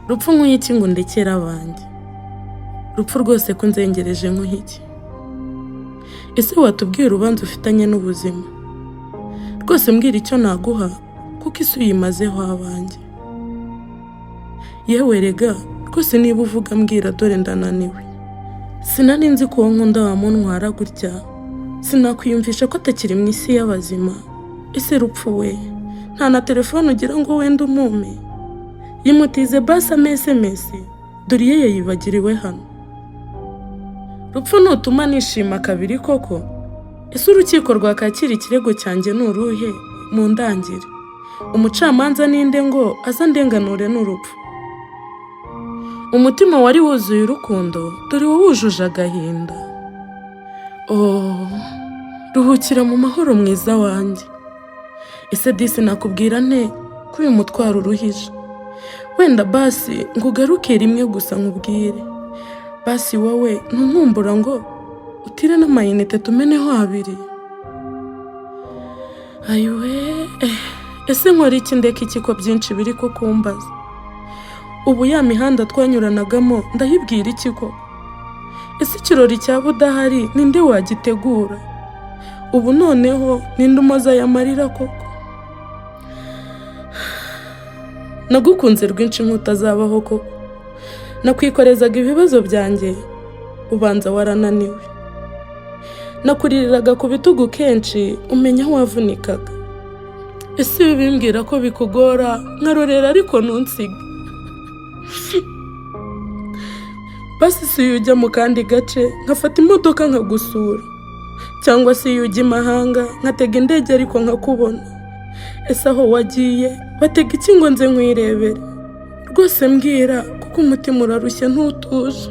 Rupfu, nkuhe iki ngo ndekere abanjye? Rupfu rwose, ko unzengereje, nkuhe iki? Ese watubwiye urubanza ufitanye n'ubuzima? Rwose mbwira icyo naguha, kuko isi uyimazeho abanjye. Yewe rega rwose, niba uvuga mbwira, dore ndananiwe. Sinari nzi ko uwo nkunda wamuntwara gutya. Sinakwiyumvisha ko atakiri mu isi y'abazima. Ese rupfu we, nta na telefone ugira ngo wenda umume? Yimutize basi ama SMS, dore iyo yayibagiriwe hano. Rupfu, nutuma nishima kabiri koko. Ese urukiko rwakakira ikirego cyanjye ni uruhe? Mu ndangire, umucamanza ninde ngo aze andenganure n'urupfu? Umutima wari wuzuye urukundo, dore wujuje agahinda. Oh, ruhukira mu mahoro, mwiza wanjye. Ese disi nakubwira nte ko uyu mutwaro uruhije? Wenda basi ngo ugaruke rimwe gusa nkubwire. Basi wowe ntunkumbura ngo utire n'amayinite tumeneho abiri? Ayiwe, ese nkora iki, ndeka iki, ko byinshi biri kukumbaza? Ubu ya mihanda twanyuranagamo ndayibwira iki koko? Ese ikirori cyaba udahari ninde wagitegura? Ubu noneho ninde umoza aya marira koko? Nagukunze rwinshi nk'utazabaho koko. Nakwikorezaga ibibazo byanjye, ubanza warananiwe. Nakuririraga ku bitugu kenshi, umenya aho wavunikaga. Ese ibi bimbwira ko bikugora nkarorera, ariko ntunsige. Basi si iyo ujya mu kandi gace nkafata imodoka nkagusura, cyangwa se iyo ujya imahanga nkatega indege ariko nkakubona. Ese aho wagiye batega iki ngo nze nkwirebere? Rwose mbwira, kuko umutima urarushye, ntutuje.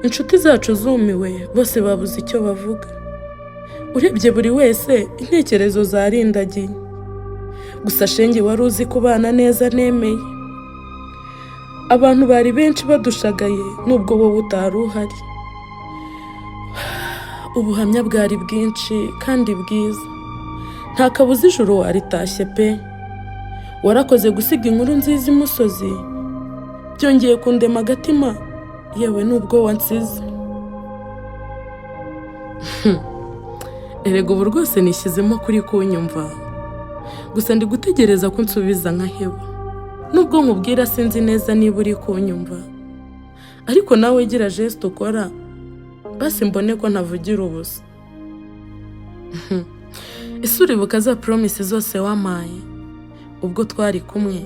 Inshuti zacu zumiwe, bose babuze icyo bavuga. Urebye buri wese intekerezo zarindagiye. Gusa shenge, wari uzi kubana neza, nemeye. Abantu bari benshi badushagaye nubwo wowe utari uhari. Ubuhamya bwari bwinshi kandi bwiza. Nta kabuza ijuru waritashye pe. Warakoze gusiga inkuru nziza imusozi, byongeye kundema agatima, yewe nubwo wansize. Erega ubu rwose nishyizemo kuri kunyumva. Gusa ndi gutegereza ko unsubiza nkaheba. Nubwo nkubwira sinzi neza niba uri kunyumva, ariko nawe gira geste ukora, basi mbone ko ntavugira ubusa. Ese uribuka za promise zose wampaye ubwo twari kumwe?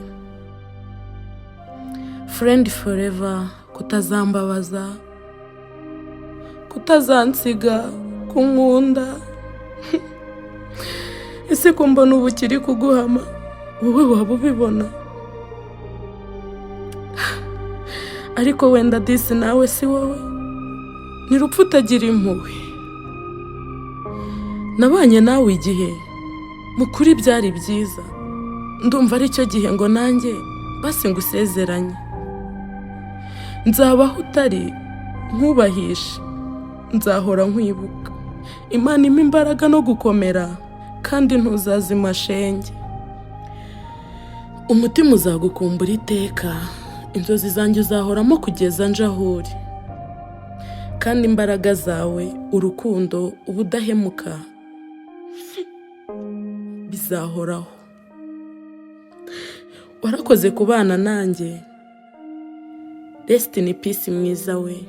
Friend forever, kutazambabaza, kutazansiga, kunkunda. Ese ko mbona ubu ukiri kuguhama, wowe waba ubibona? Ariko wenda disi nawe si wowe, ni rupfu utagira impuhwe. Nabanye nawe igihe, mu kuri byari byiza. Ndumva aricyo gihe ngo nanjye basi ngusezeranye. Nzabaho utari nkubahishe, nzahora nkwibuka. Imana impa imbaraga no gukomera, kandi ntuzazima shenge. Umutima uzagukumbura iteka, inzozi zanjye uzahoramo kugeza nje aho uri. Kandi imbaraga zawe, urukundo, ubudahemuka bizahoraho. Warakoze kubana nanjye. Rest in peace, mwiza we.